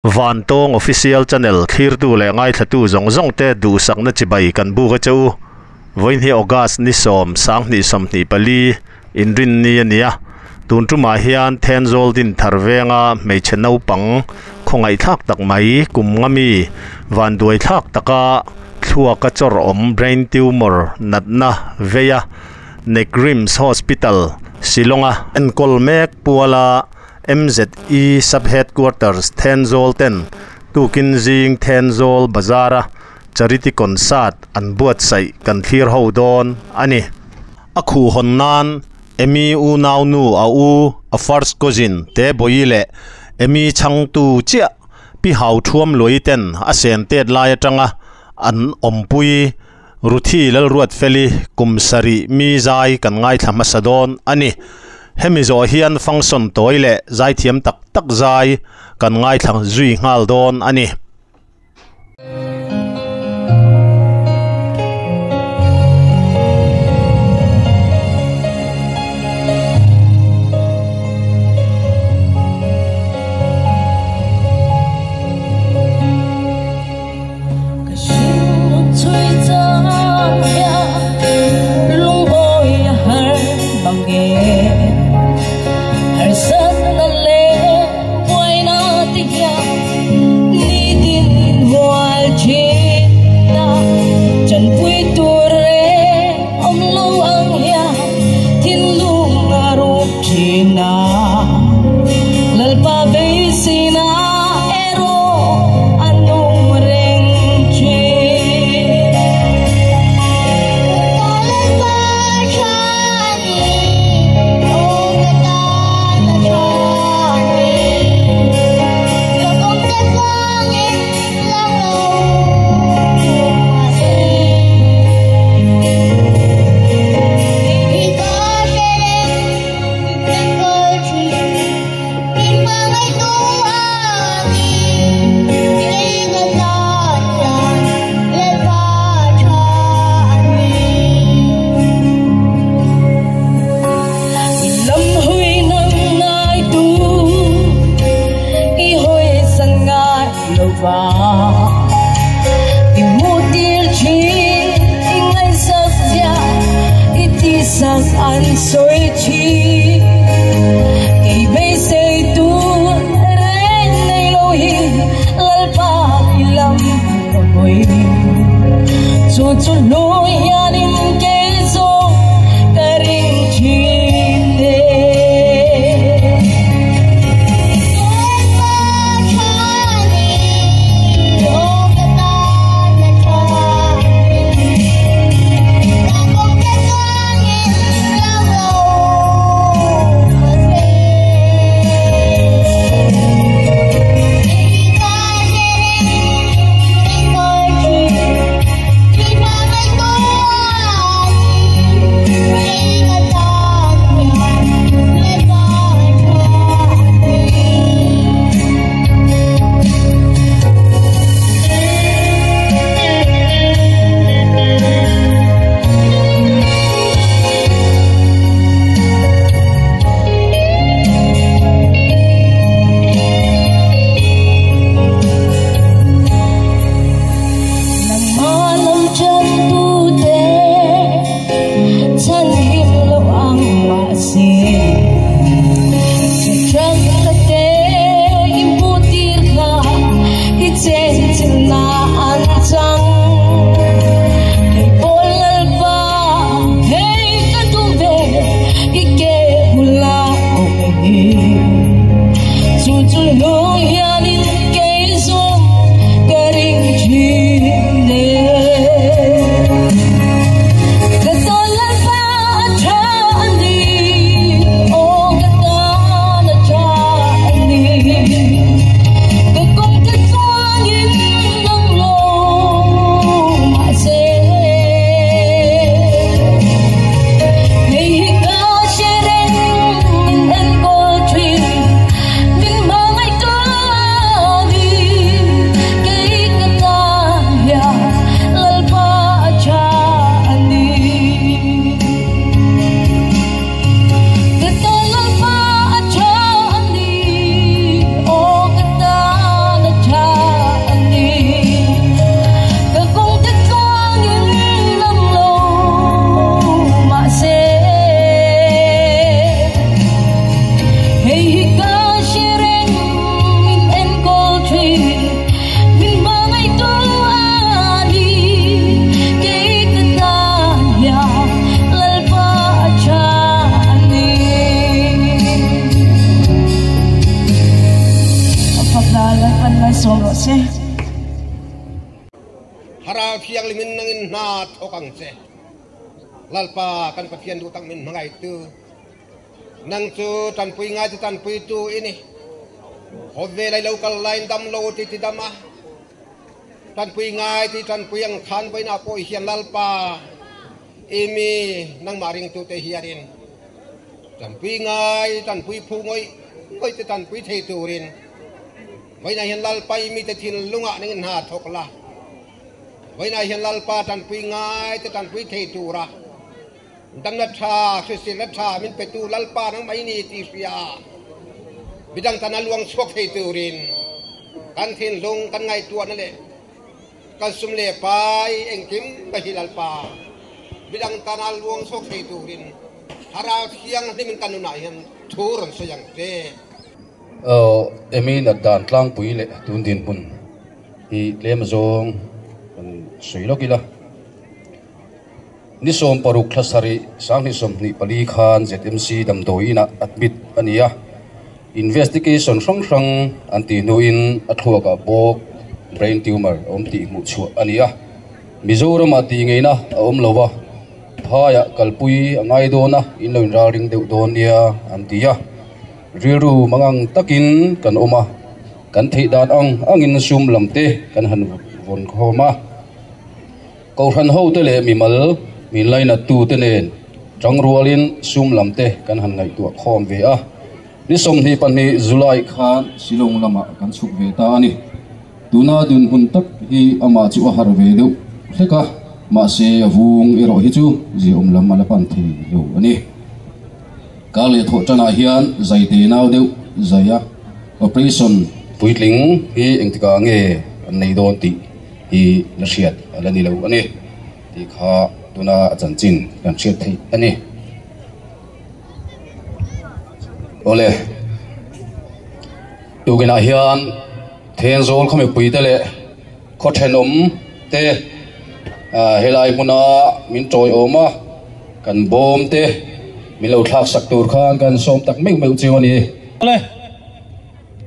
Vantawng Official Channel thlirtu leh ngaithlatu zawng zawng te duhsakna chibai kan buk a che u. Vawiin hi August ni sawm sanghnih sawmhnih pali inrinni a ni a. Tun tumah hian Thenzawl Dinthar venga hmeichhe naupang khawngaihthlak tak mai kum nga mi vanduaithlak taka thluaka chawr awm brain tumor natna veia Nekrims Hospital Shillong-a enkawl mek puala MZE Sub Headquarters Thenzawl ten tukin zing Thenzawl Bazar-a Charity Concert an buatsaih kan thlir ho dawn a ni. A khuh hawn nan Amy unau nu a u, a first cousin te Bawi leh Amy chhangtu chiah Pi Hau Thuam Luai ten a sen tet lai atanga an awmpui Ruthi Lalruatfeli kum sarih mi zai kan ngaithla hmasa dawn a ni. Hemi zawh hian function tawi leh zaithiam tak tak zai kan ngaithla zui nghal dawn a ni. Lalpan malsawm rawh se. Thlarau Thianghlimin nangin hna thawk ang che. Lalpa kan Pathian duh tak min hmangaihtu, nang chu tanpui ngai chu tanpuitu i ni. Khawvel a i lo kal laiin dam lo ti ti dam a, tanpui ngai ti tanpui ang khan vawiinah pawh hian Lalpa i mi nangmah ringtute hianin tanpui ngai tanpui phu ngawih ngawih te tanpui thei turin vawiinah hian Lalpa i mite thinlungah nangin hna thawk la. Vawiinah hian Lalpa tanpui ngai te tanpui thei tura damna tha, hriselna tha min petu Lalpa nangmah i ni tih hria midang tana luang chhuak thei turin kan thinlung kan ngaihtuahna leh kan sum leh pai engkim mai hi Lalpa midang tana luang chhuak thei turin Thlarau Thianghlimin kan nunah hian thu rawn sawi ang che. Emi nat dan tlangpui leh tun dinhmun hi tlem zawng kan sawi lawk ila. Ni 16 thla sarih 2024 khan ZMC damdawi inah admit a ni a, investigation hrang hrang an tih hnuin a thluakah bawk brain tumor a awm tih hmuh chhuah a ni a. Mizoramah tih ngeina a awm lo a, phaiah kalpui a ngai dawn a, in lo inralring deuh dawn nia an ti a. Rilru mangang takin kan awm a, kan theih dan ang angin sum lam te kan han vawn khawm a. Kohhran ho te leh mimal min lainat tu te nen tang rualin sum lam te kan han ngaihtuah khawm ve a. Ni 22 July khan Shillong lamah kan chhuk ve ta a ni. Tuna dinhmun tak hi amah chu a har ve deuh hlek a, mahse a vung erawh hi chu ziaawm lam a la pan thei lo a ni. Kar leh thawh tanah hian zai te nau deuh zai a operation puitling hi engtikah nge an nei dawn tih hi la hriat a la ni lo a ni tih kha tuna a chanchin kan hriat theih a ni. Awle, tukinah hian Thenzawl khaw mipui te leh khaw thenawm te helai hmuna min tawiawm a, kan bawm te min lo thlak sak tur khan kan sawm tak meuh meuh chiu a ni. Awle,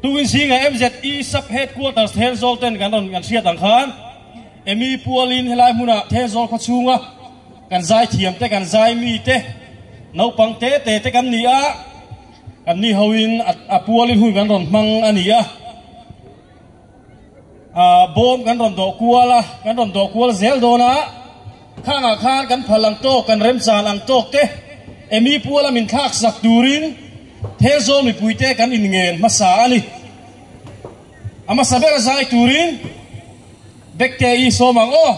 tukin zinga MZE Sub Headquarters Thenzawl ten kan rawn kan hriat ang khan Emi pualin helai hmuna Thenzawl khaw chhunga kan zai thiam te kan zai mi te naupang te te te kan ni a, kan ni hoin a pualin hun kan rawn hmang a ni a. Bawm kan rawn dawh kual a, kan rawn dawh kual zel dawn a, khangah khan kan phal ang tawk, kan remchan ang tawk te Emi puala min thlak sak turin Thenzawl mipui te kan inngen hmasa a ni. A hmasa ber zai turin Bekte i sawm ang aw.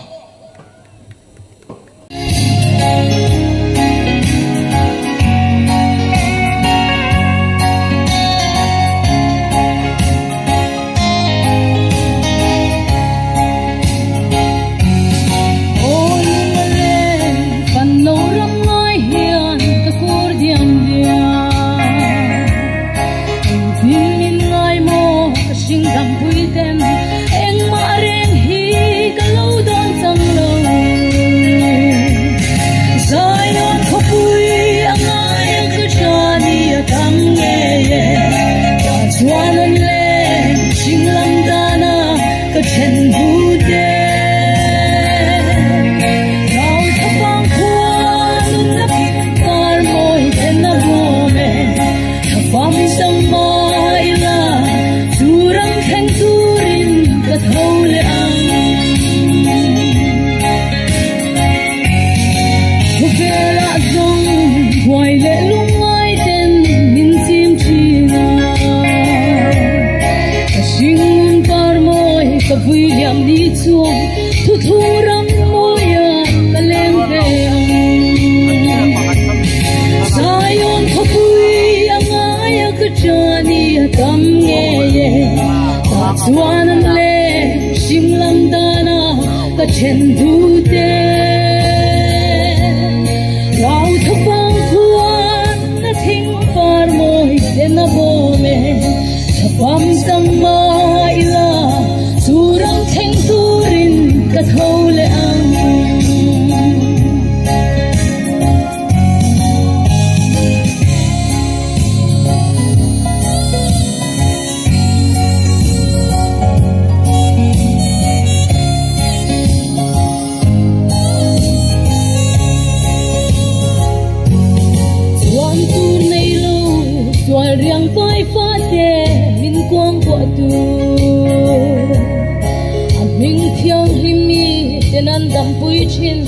thin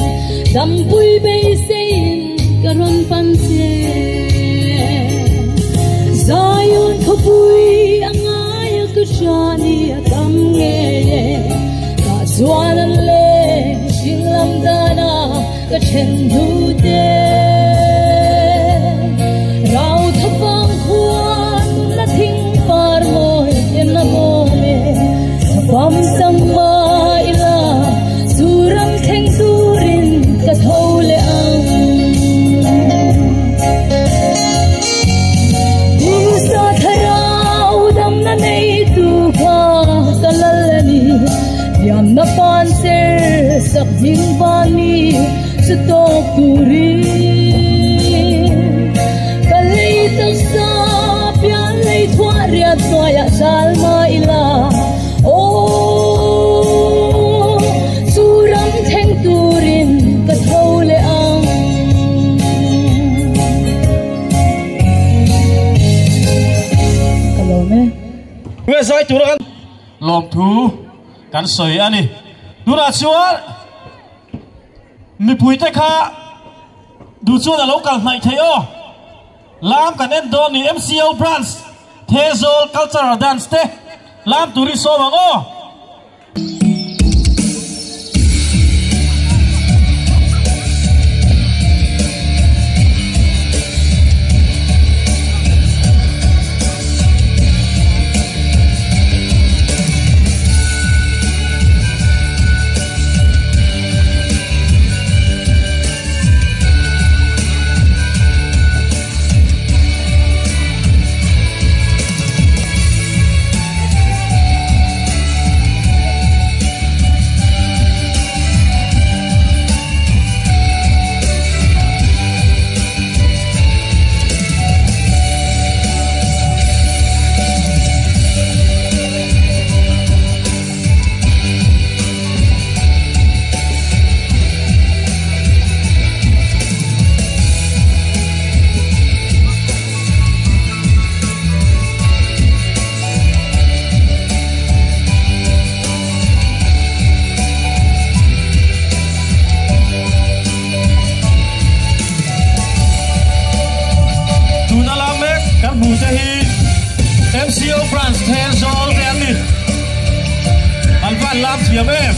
dampui beisein ka rawn pan che Zion khawpui a ngaia ka hriani a tam nge ka chuan an leng hring lam dana ka then hnu te rau thapang khuan la thing par mawi ten a mawm e thapam sang ma ila churam thleng turin ka tho le ang sa tharau dam na nei tu kha ka lal ani liam na pan ser sak hming van mi chu tawk turin ka lei tak sa pian lei thua riat hnuaiah zal ma ila aw churam thleng turin ka tho le ang ka lawm e. Nge zai tura kan lawm thu kan sawi a ni. Tunah chuan mipuite kha duh chuan a lo kal hnaih theih aw. Lam kan en dawn ni MCO Branch Thenzawl Cultural Dance te lam turin sawm ang aw. Tuna lam mek kan hmuh te hi MCO Branch Thenzawl te an ni. An van lam thiam em.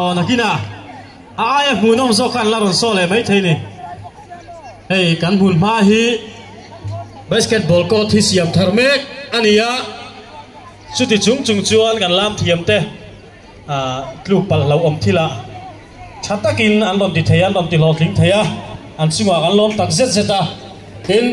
Aw nakinah a aia hmuhnawm zawk kha an la rawn saw leh maithei ni. Hei kan hmun hma hi basketball court hi siam thar mek a ni a, chuti chung chung chuan kan lam thiam te ah tluk palh hlauh awm thil ah tha takin an rawn ti thei a, an rawn ti hlawhtling thei a, an chungah kan lawm tak zet zet a, tin.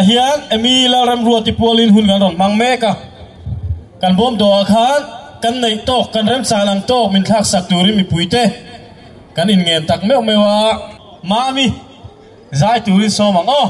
Hian Amy Lalremruati pualin hun kan rawn hmang mek a, kan bawm dawhah khan kan neih tawk, kan remchan ang tawk min thlak sak turin mipuite kan inngen tak meuh meuh a, Mami zai turin sawm ang aw.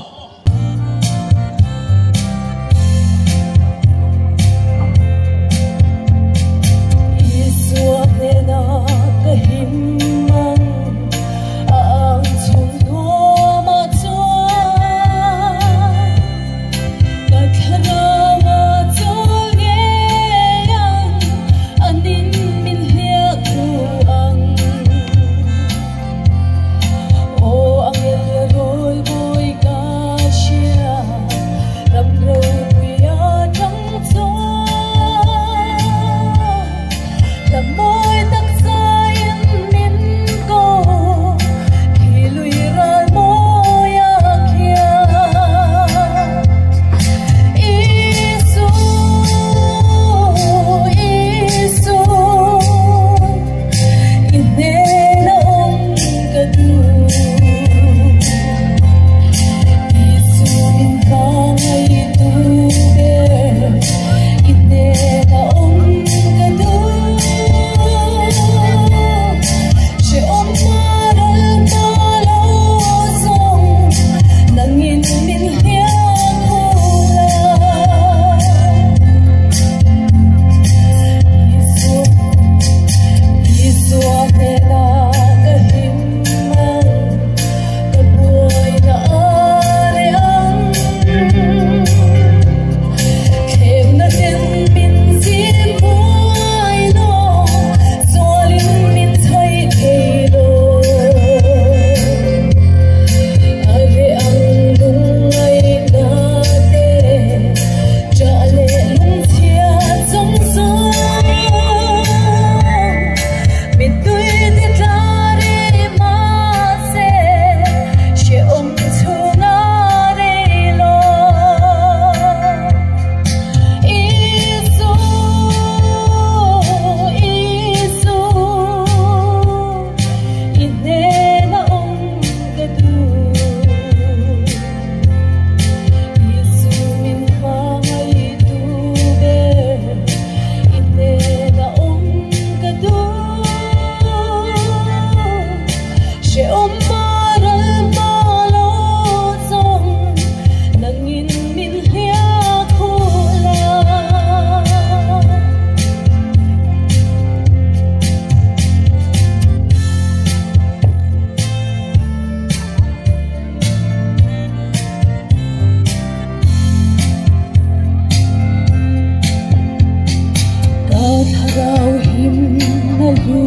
na hlu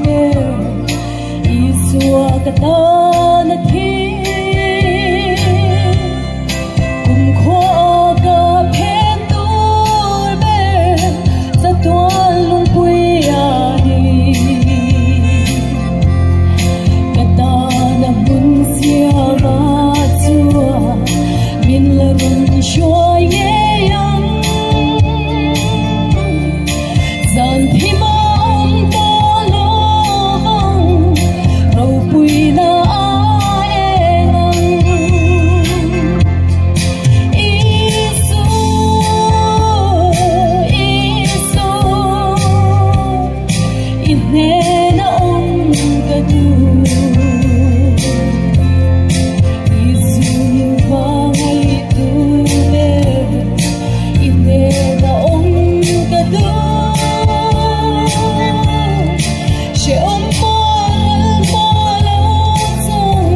ber Isua ka tan a thi kum khua ka phen tur ber chatuan lungpui a ni ka tan a hmun siama chua min la run hruai ngei ang zan thi ma om to lo vang ropui na a eng ang Isu Isu i hnena om ka du Isu min hmangai tu ber i hnena om ka du She om pol pol chong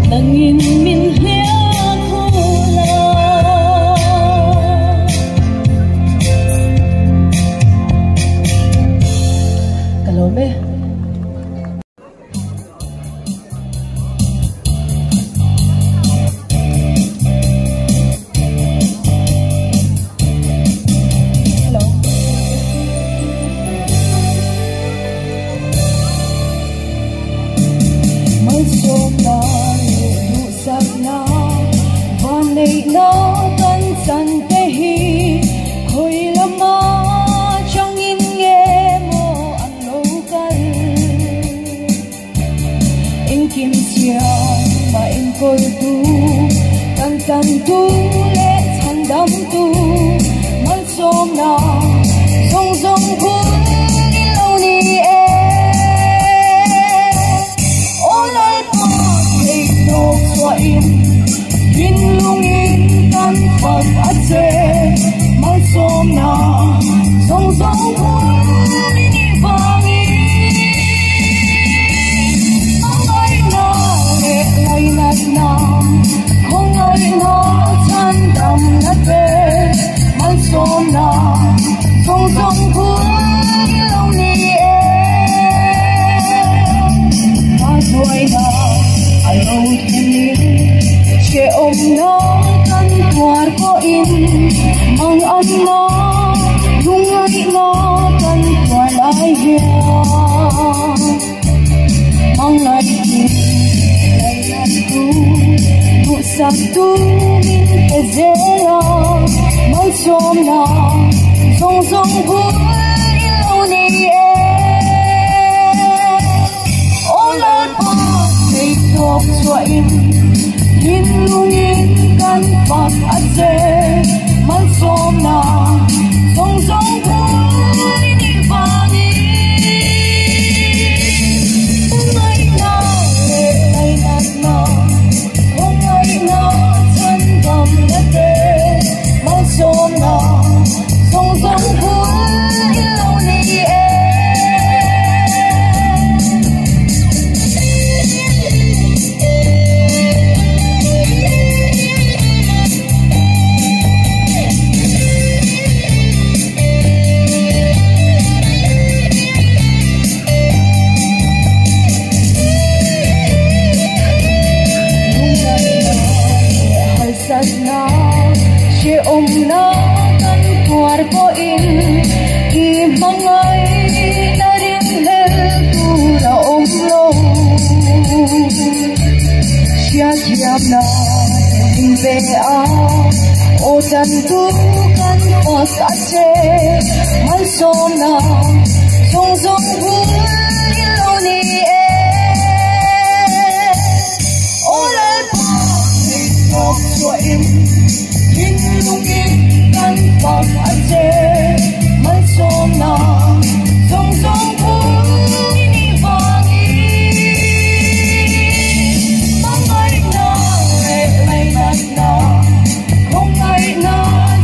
nangin min hlia khula Kalome. Hello. Malsawm na leh duhsak na van neih na kan chan te hi khawi lama changin nge maw an lo kal engkim siam ma enkawl tu kan tan tu leh chhan dam tu malsawm na zawng zawng phul in lo ni e O lalpa thei tawk chhuah in rin lungin kan fak a che malsawm na zawng zawng phul in i vangin Mangai na leh lainat na khawngai na chan dam na te malsawm na zawng zawng phul in lo ni e Ma duai na a lo thenin che om na kan tuar ko in mang an na lungai na kan tuar lai hian mangai tin lai lan tu duhsak tu min pe zela malsawm na zawng zawng phul in lo ni e O lalpa thei tawk chhuah in rin lungin kan fak a che malsawm na zawng zawng phul in i vangin Ngai na leh lainat na khawngai na chan dam na te malsawm na zawng zawng phul in lo ni e. Harsat na she om na kan tuar ko in i mangai na rin hel tu na om lo Sia thiam na in ve a o tan tu kan pas a che malsawm na zawng zawng phul in lo ni e O lalpa thei tawk chhuah in rin lungin kan fak a che malsawm na zawng zawng phul in i vangin Mangai na leh lainat na khawngai na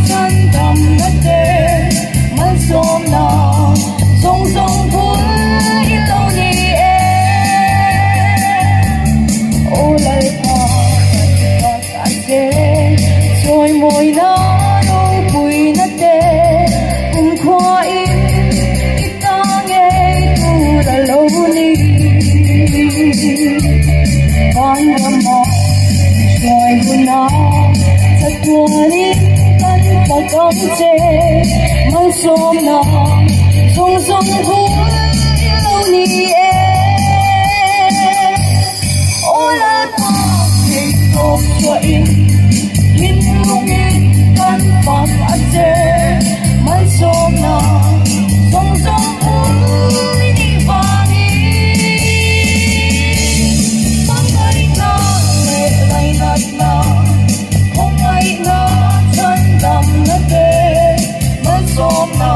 chan dam na te malsawm na Hnuai huna chatuanin kan fak ang che malsawmna zawng zawng bul i lo ni e. Aw Lalpa theihtawp chhuahin thinlungin kan fak a che malsawmna zawng zawng bul i nih vangin. Hmangaihna leh lainatna, khawngaihna chhandamna te malsawmna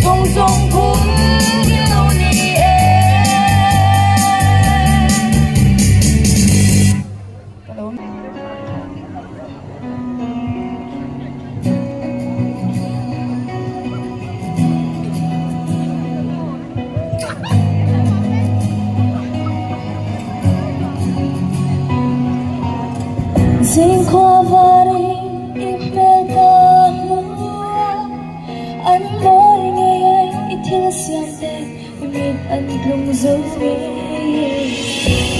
zawng zawng bul i lo ni e. Zingkhua varin i hmel ka hmu a, an mawi ngei e i thil siam te i mit an tlung zo ngei.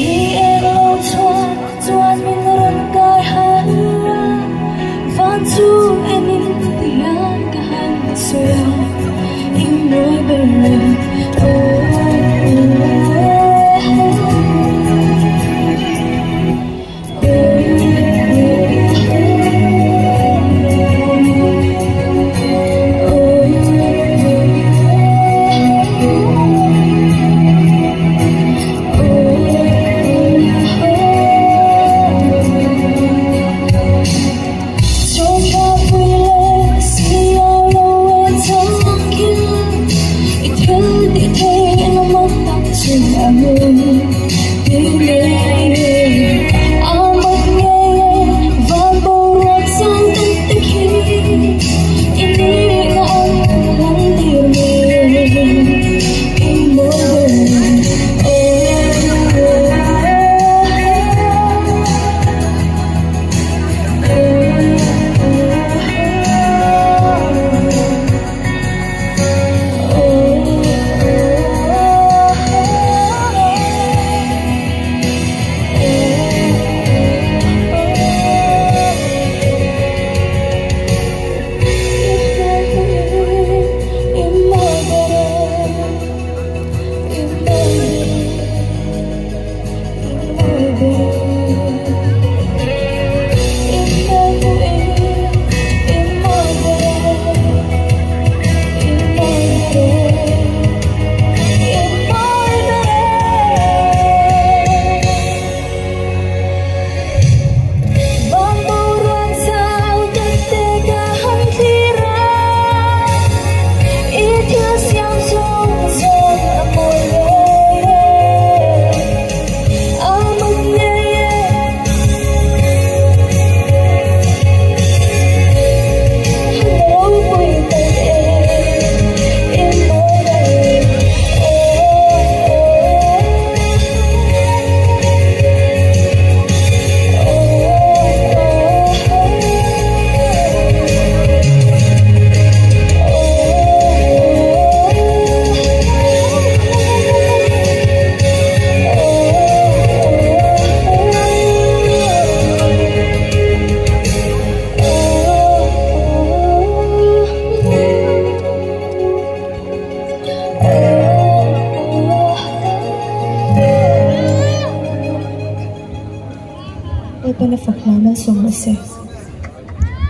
Ni eng lo chhuah chuan min rawn kai harh a, van chu enin ti hian ka han sawi a, i mawi ber e, oh.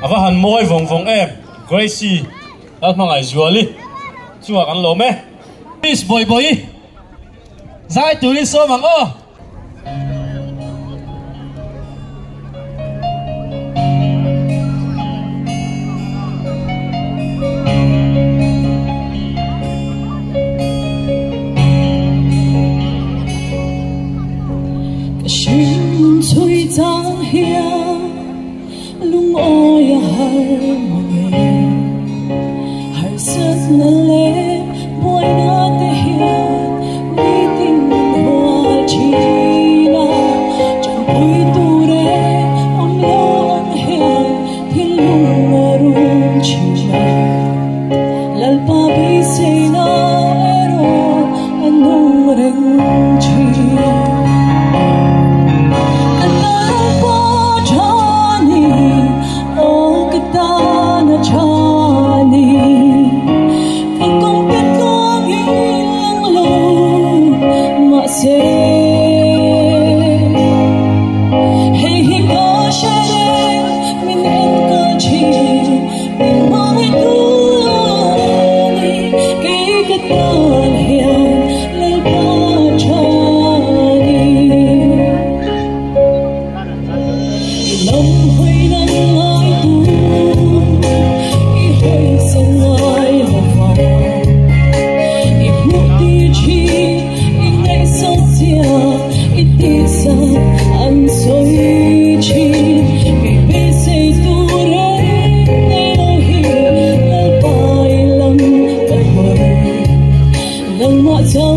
Ava han mawi vawng vawng em Gracie Lalhmangaih Zuali chungah kan lawm e. Miss Bawihbawihi zai turin sawm ang aw. Ka hringnun chhui chang hian lungawi a har mange, harsatna leh buaina te hian nitin min hual thin.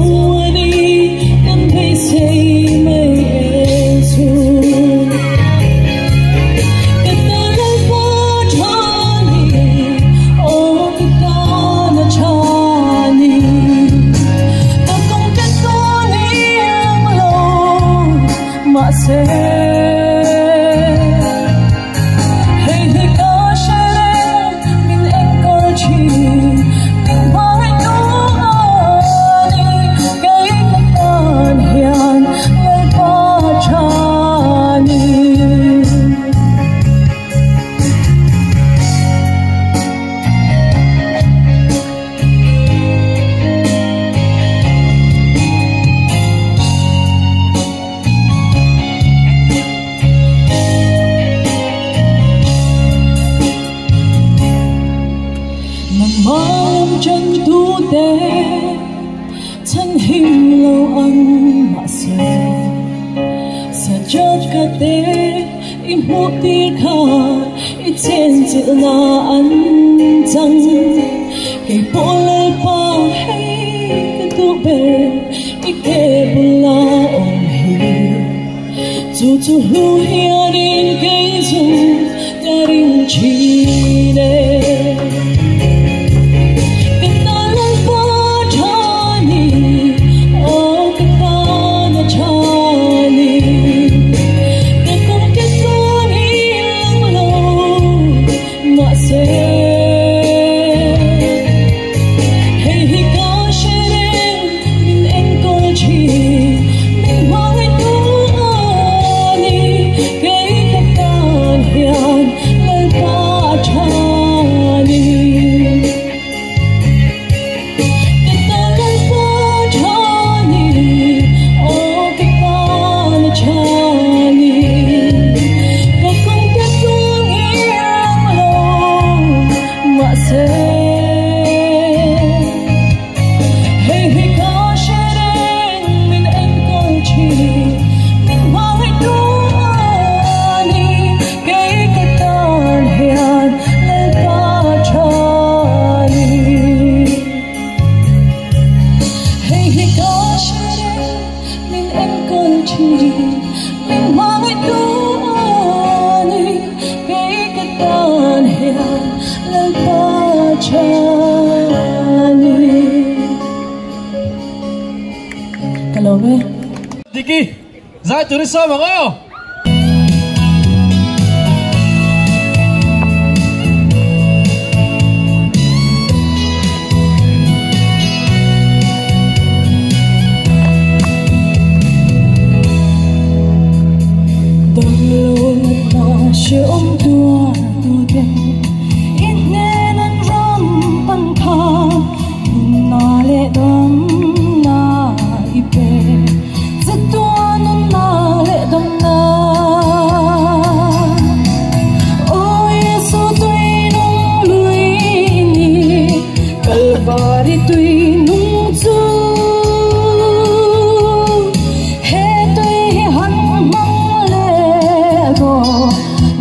Chatuani kan beisei mai em chu. Ka tan Lalpa tha ni, aw ka tan a tha ni. Ka kawng te tluan i ang lo mahse. Hei hi ka hre reng min enkawl thin, min hmangaih tu a ni. Kei ka tan hian Lalpa tha ni. Nangmah lam chantu te chan him lo ang mahse sa jat ka te i hmuh tir kha i chen chilh na an chang. Kei pawh Lalpa hei ka duh ber i ke bula awm hi. Chu chu hlu hianin kei chu ka ring thin e. Ka tan Lalpa tha ni, aw ka tan a tha ni. Ka kawng te tluan i lang lo mahse. Hei hi ka hre reng min enkawl thin, min hmangaih tu a ni. Kei ka tan hian Lalpa tha ni. Ka tan Lalpa tha ni, aw ka tan a tha ni. Ka kawng te tluang i lang lo mahse. Hei hi ka hre reng min enkawl thin, min hmangaih tu a ni. Kei ka tan hian Lalpa tha ni. Hei hi ka hre reng min enkawl thin, min hmangaih tu a ni. Kei ka tan hian Lalpa tha ni. Ka lo ve. Diki, zai turi sawm ang aw. Damlo natna hreawm tuar tu te i hnen an ram pan khan nunna leh damna i pe. Chatuan nunna leh damna. Aw Jesu tui nung lui ni, Kalvari tui nung chu. He tui hi han mang le ro,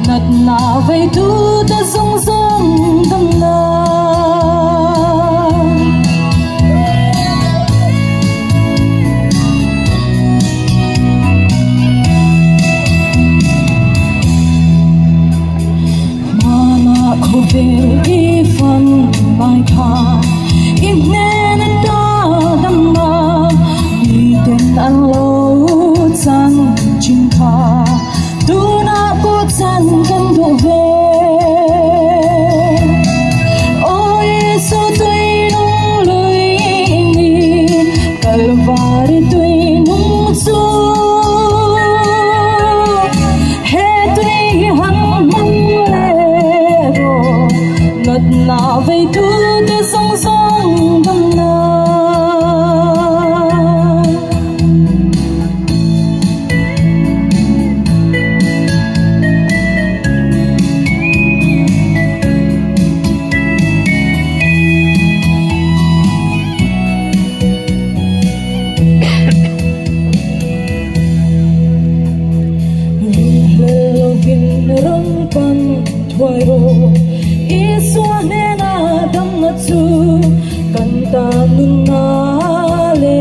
natna vei tu te zawng zawng damna. Mana khawvel i fan lai kha, i hnen ata damna, miten an lo chan chin kha, tuna pawh chan kan duh ve. Aw Jesu tui nung lui ni, Kalvari tui nung chu. He tui hi han mang le ro, natna vei tu te zawng zawng damna. Ringhlel lovin ram pan thuai ro, Isua hnena damna chu kan tan nunna le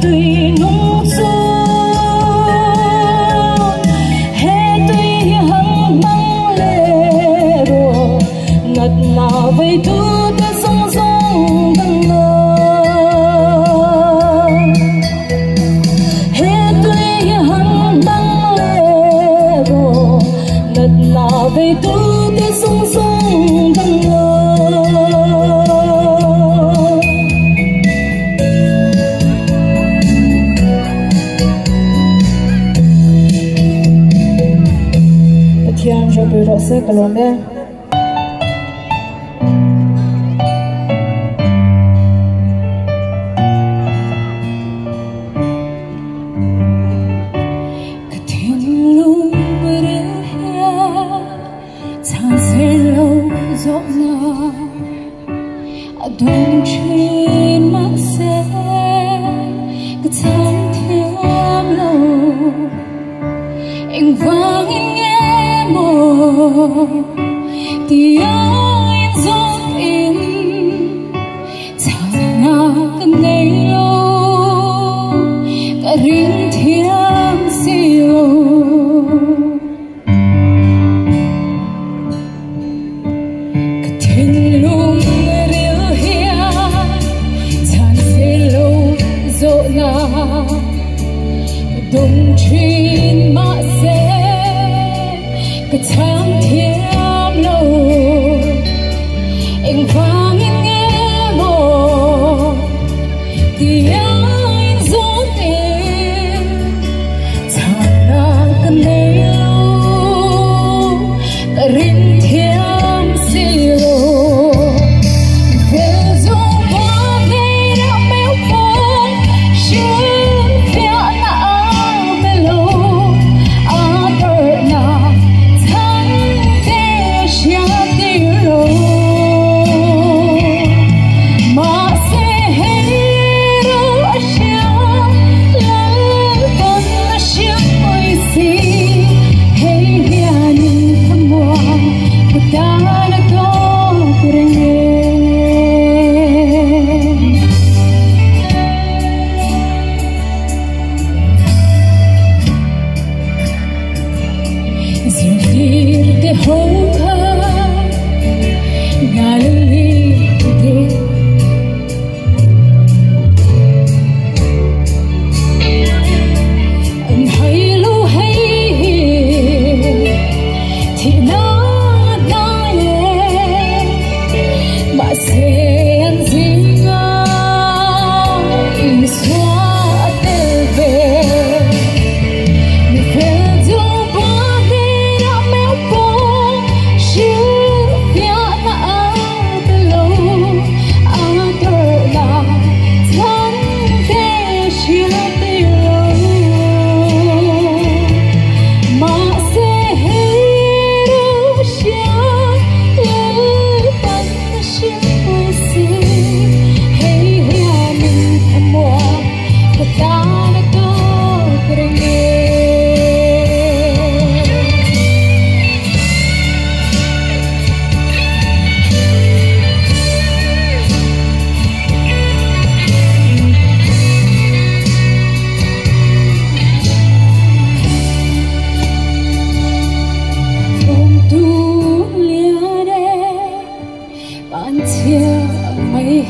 tui nung chu he tui hang mang le ro ngat na vei tu te song song dang na he tui hang mang le ro ngat na vei tu te song song dang na. Se kalome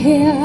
Yeah.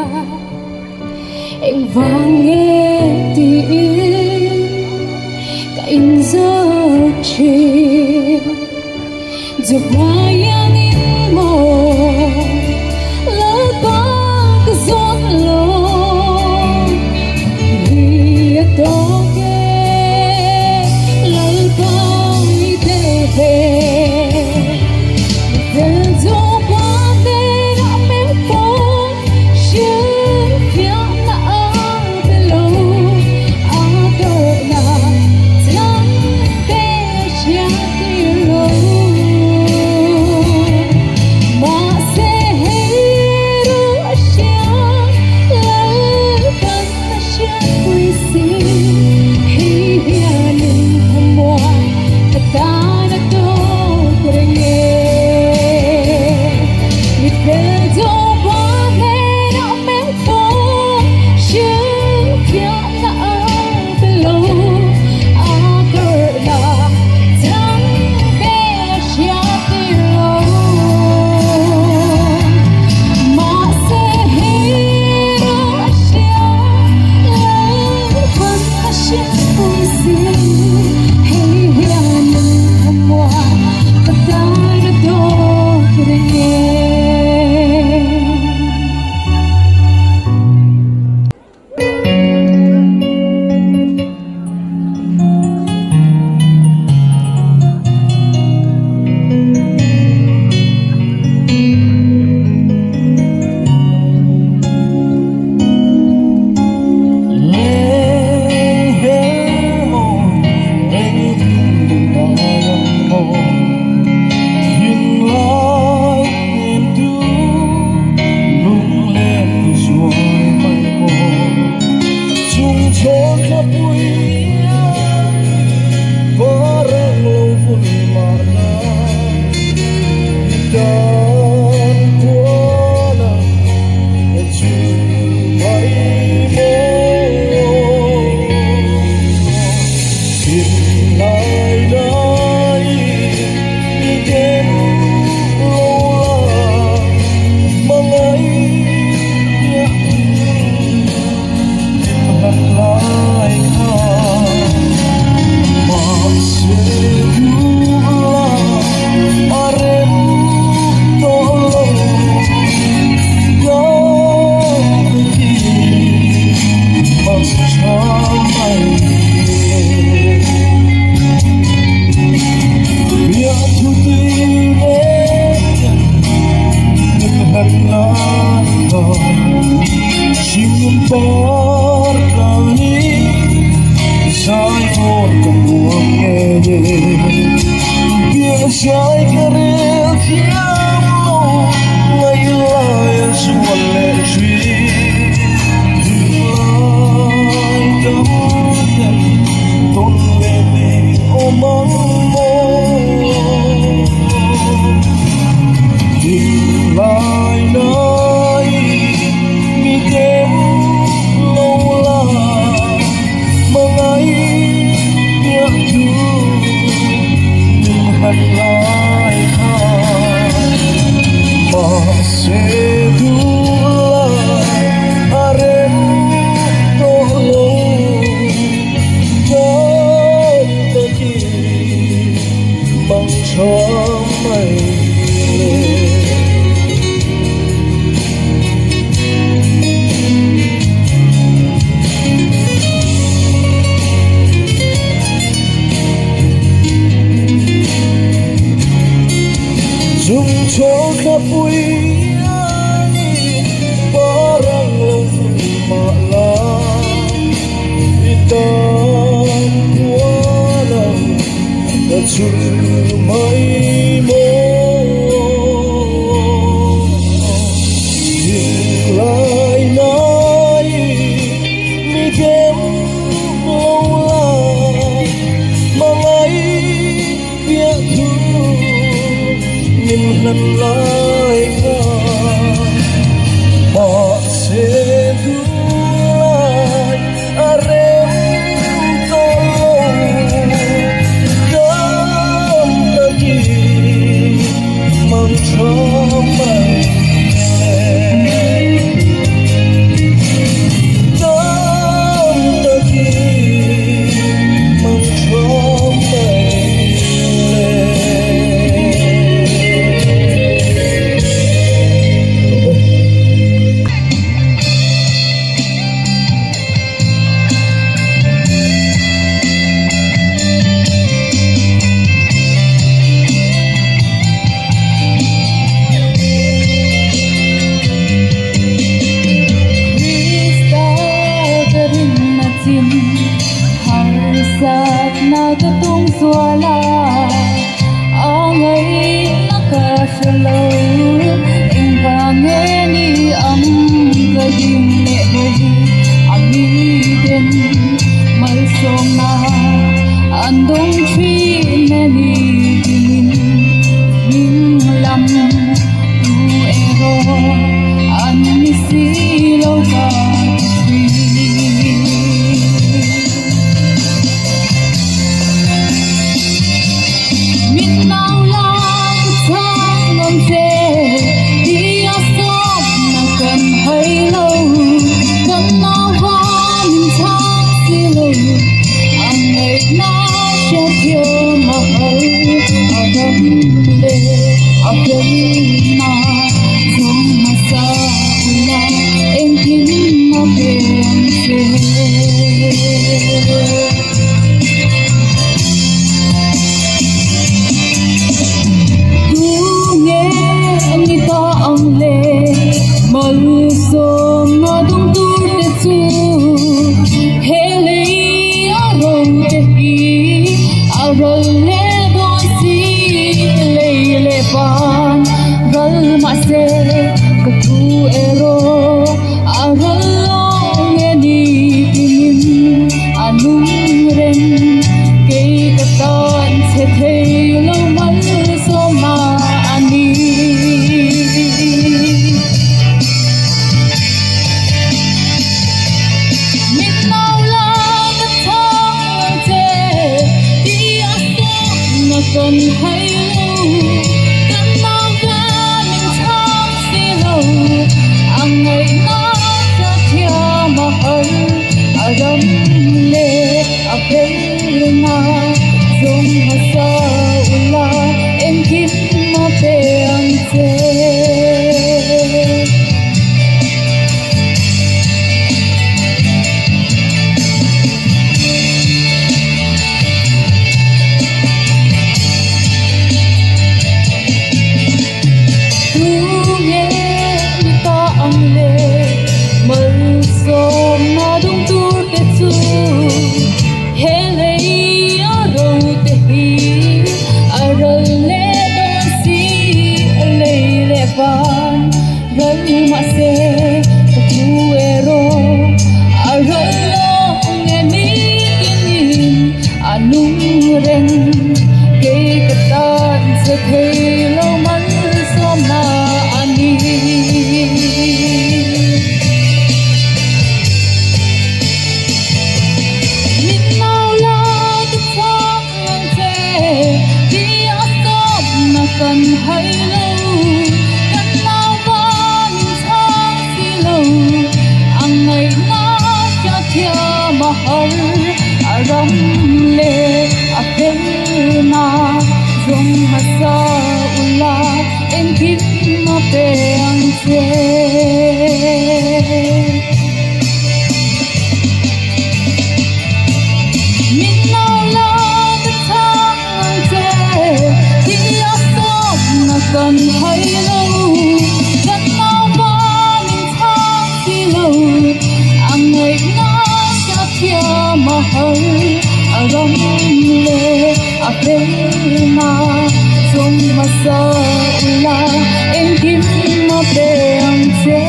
kan hai lo kan nau va min chang si lo ang ngai na cha thia ma har aram le a fel na zong ha sa ula en kim ma pe ang che.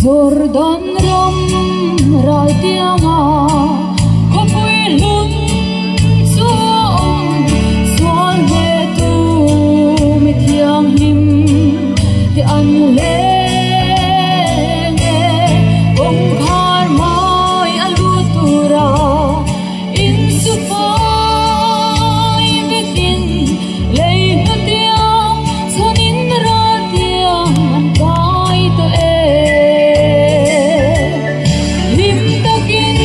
Jordan ram ral tianga khopui lun chuang sual ve tu mi thiang him ti an le ong khar mai alu tura in su phai vekin lei nu tiang chuanin ra tiang an kai to e. Lim takin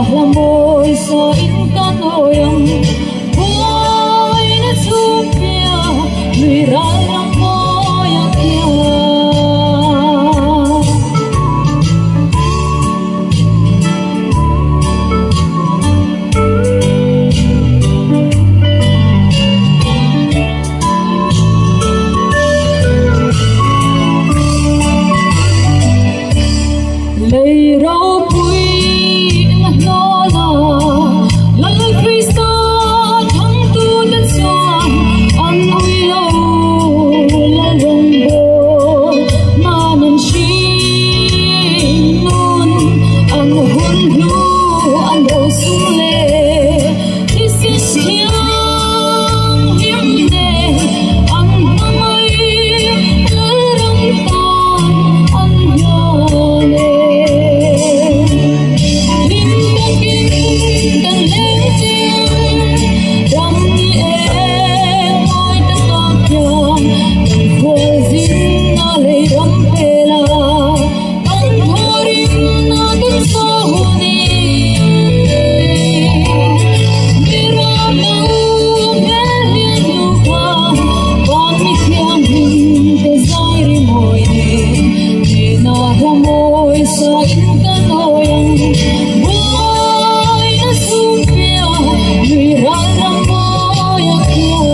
hla mawi sa in kan awi ang buaina chhung piah lui ral ram mawi a kiang. Lei ropui na hnola Lal Krista thang tu te chuan an ui lo lal rawng bawl nan an hring nun an hun hnu an ro sum le thisen thiang hlim nen an hmangaih lal ram tan an hlan e. Hlim takin kan leng chiang ram ni eng mawi taka kiang kan khual zin na lei ram pela kan thawrim na kan sa huni. Mi ram lo hmel lian nu khan van mi thiang hlim te zai ri mawi nen nena hla mawi sa in kan awi ang buaina chhung piah lui ral ram mawi a kiang.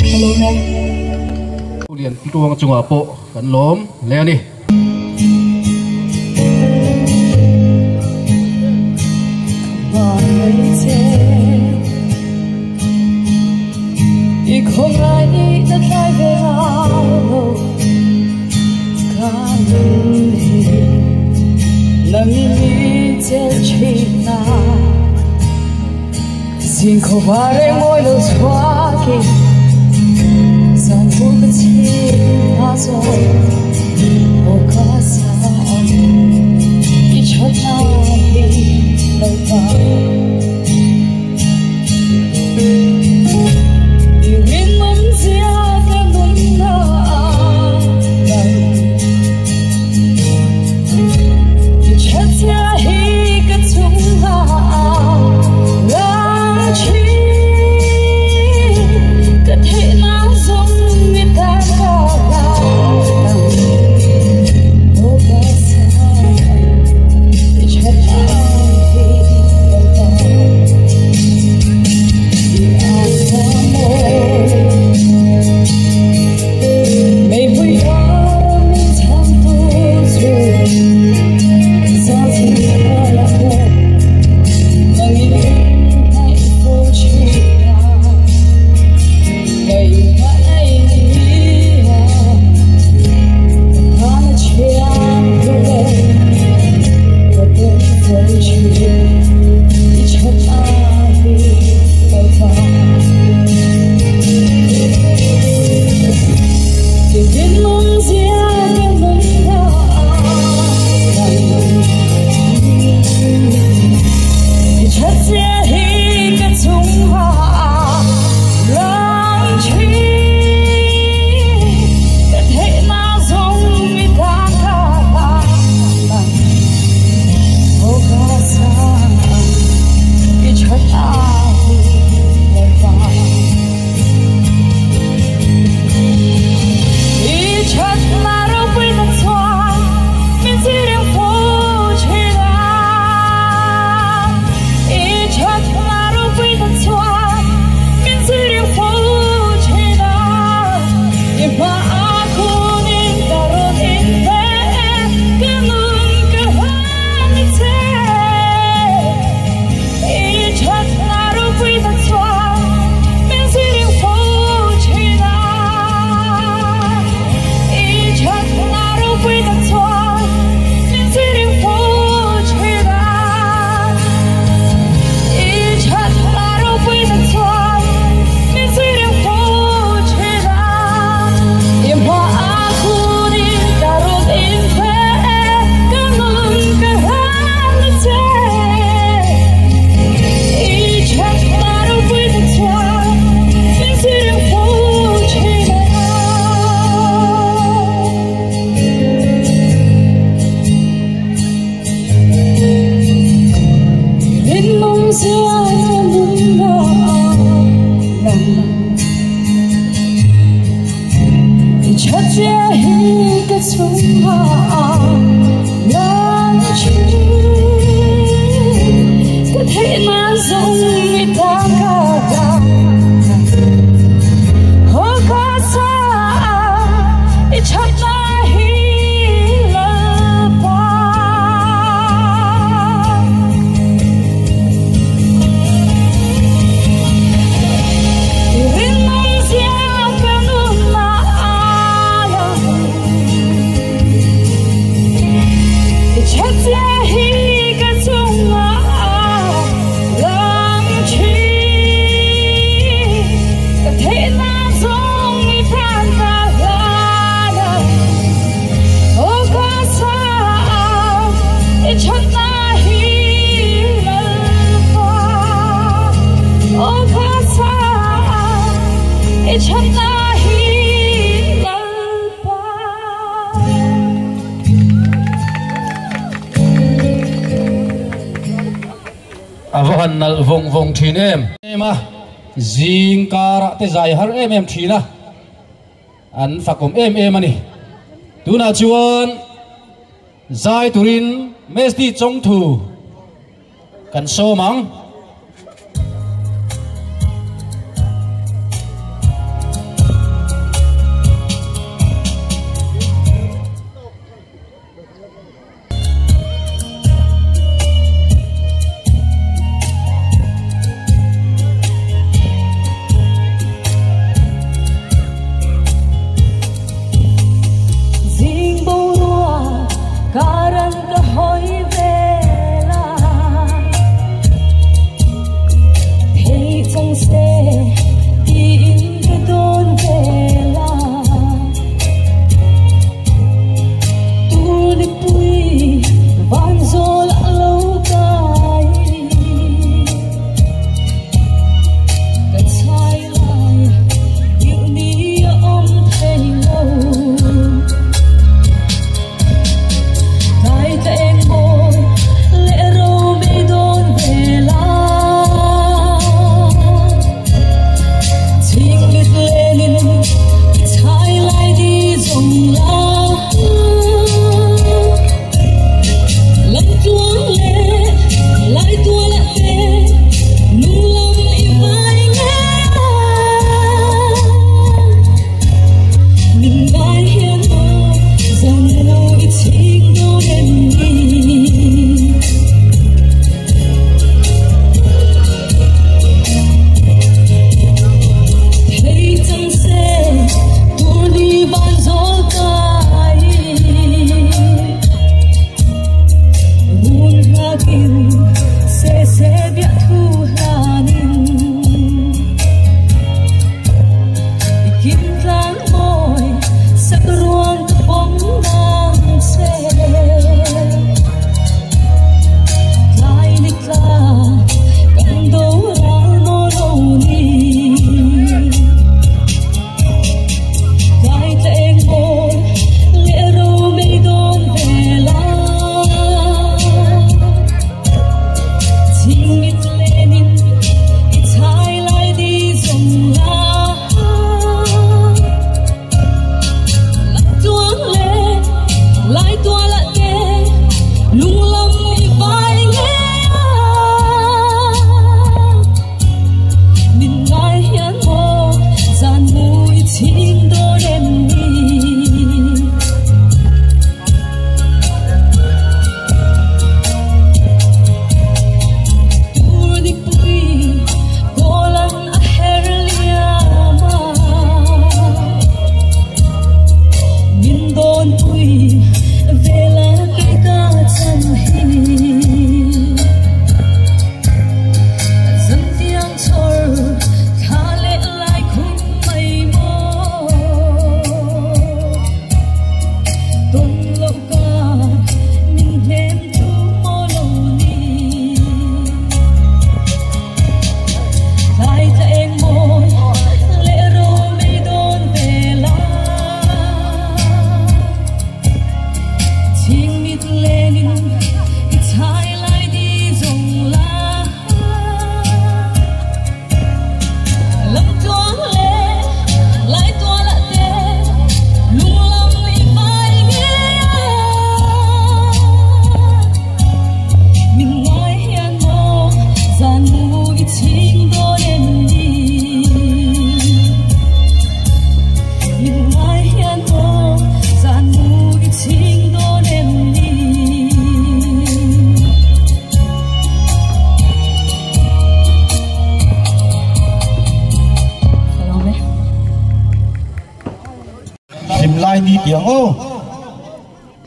Hello ma'am. Lian tuang chungah pawh kan lawm hle a ni. I khawng lai ni na thlai ve lo ka nun hi nang mi chel thin a zing khaw var eng mawi lo chhuakin zan mu ka chhin a zawn aw ka sa ang i that na hi lo pa. I rin awm zia ka nun na nang i that zia hi ka chung a lang thin ka theih na zawng mi tan ka la nang. Han nal vong vong thin em ema zing kara te zai har em em thina an fakom em em ani tuna chuan zai turin mesti chong thu kan so mang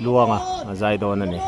Luanga a zai dawn ani.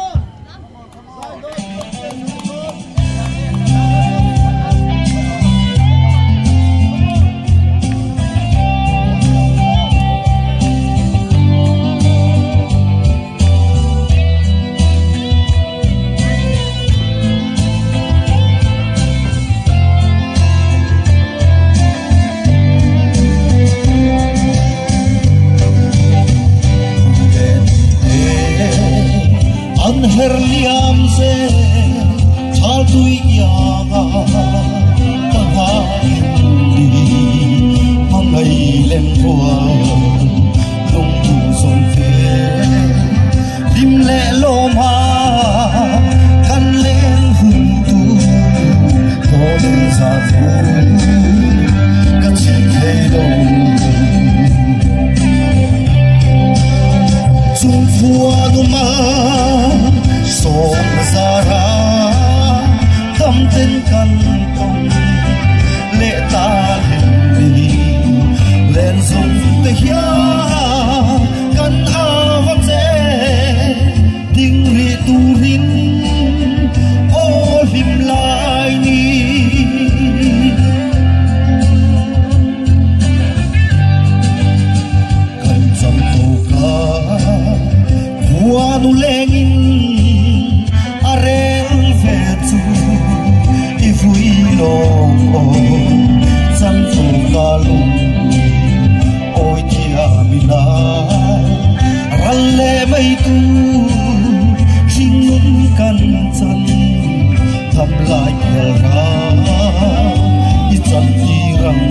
Herliam se tui ianga ka ngai ni mangai lên thua lung tu sông về lim lệ lô ma kan lên hùng tu có lên ra tu ka chi thei lo chung phua du ma som zara tâm tên kan tông lệ ta lên đi lên dùng te hia kan a va che ding ri tu rin o lim lai ni kan cham to ka nu lengin arel ve chu i vui long o chan to ka lung oi thia mi la ral le mai tu jing nun kan chan tham lai phel ra i chan ti rang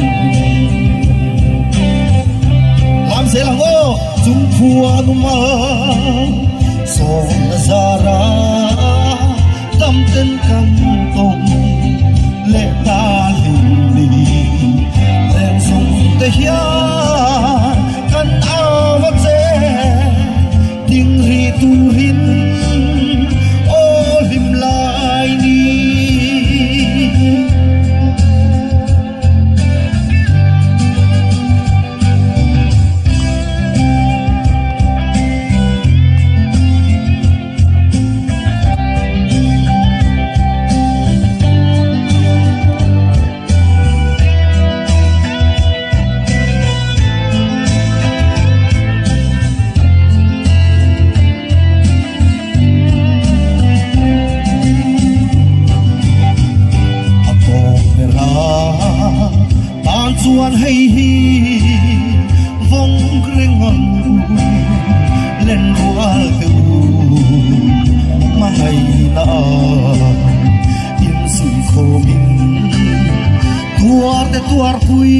làm sẽ là ngô chúng phua nu ma som zara tâm tên kan tông lệ ta lim li lên sông te hia kan a va che ding ri tu rin o lim lai ni chuan hay hi vong reng ngon lên rual tu mà ngày na in sui khô min tuar te tuar pui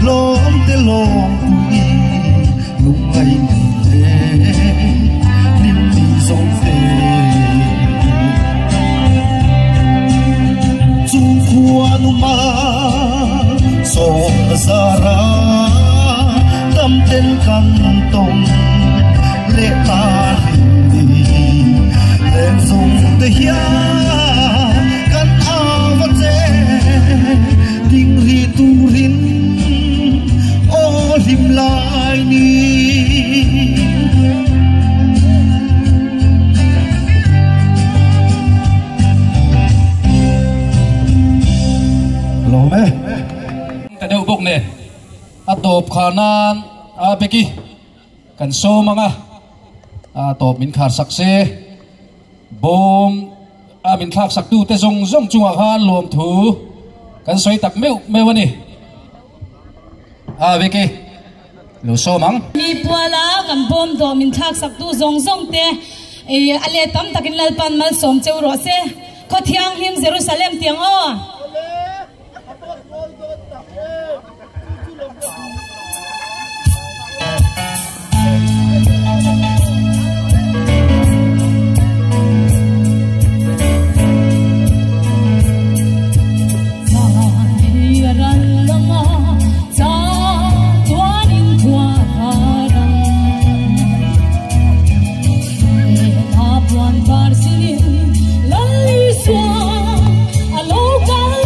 lom te lom pui lung ngày te lim ni zong te chung khua nu ma som zara tâm tên kan tông lệ ta đi lên dùng te hia kan a va che ding ri tu rin o lim lai ni lo me ta deuh bawk ne a tawp khanan a beki kan so manga a tawp min khar sak se bom a min thlak sak tu te zong zong chunga khan lawm thu kan soi tak meu meu ani a beki lo so mang mi puala kan bom do min thlak sak tu zong zong te e ale tam takin lalpan mal som cheu ro se kho thiang him Jerusalem tiang o. Swan, a local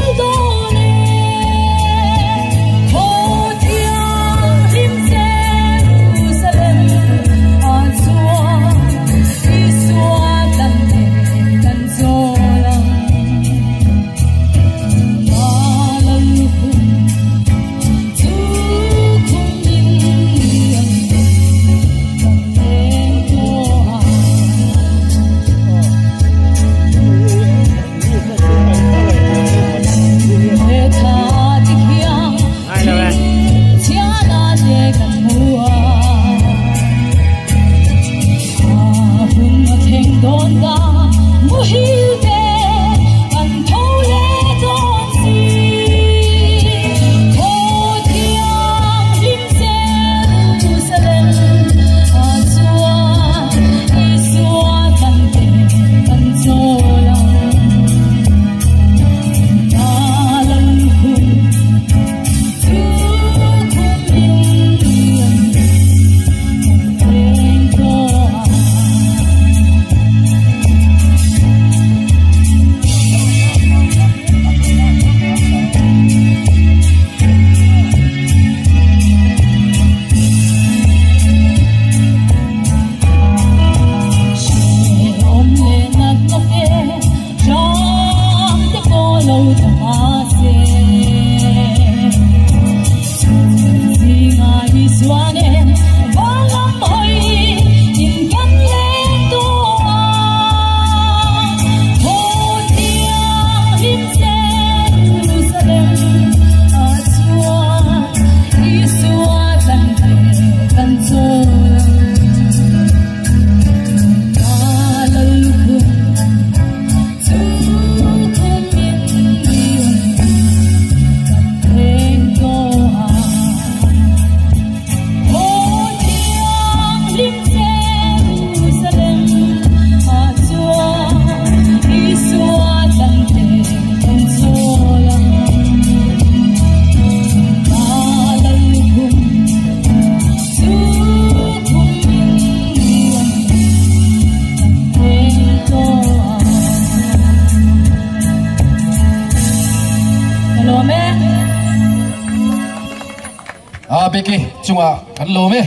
Mabeki chunga kan lawm e.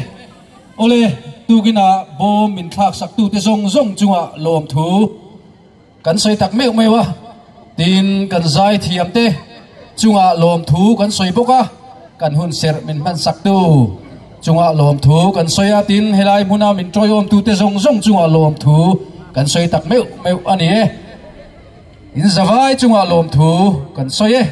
Awle, tukina bawm min thlak sak tute zawng zawng chunga lawm thu kan sawi tak meuh meuh a, tin kan zai thiam te chunga lawm thu kan sawi bawk a, kan hun serh min hman sak tu chunga lawm thu kan sawi a, tin helai hmuna min tawiawm tute zawng zawng chunga lawm thu kan sawi tak meuh meuh a ni e. In zavai chunga lawm thu kan sawi e.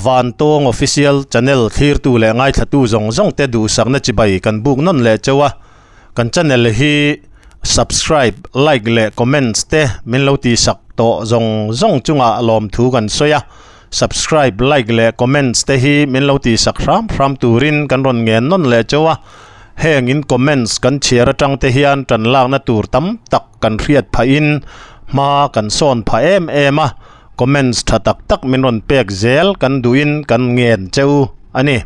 Vantawng Official Channel thlirtu leh ngaithlatu zawng zawng te duhsakna chibai kan buk nawn leh chauh a, kan channel hi subscribe, like leh comments te min lo tihsak tawh zawng zawng chungah lawmthu kan sawi a, subscribe, like leh comments te hi min lo tihsak hram hram turin kan rawn ngen nawn leh chauh a, heng in comments kan chhiar atang te hian tan lakna tur tam tak kan hriat phahin hma kan sawn phah em em a. Comments tha tak tak min rawn pek zel kan duhin kan ngen cheu a ni.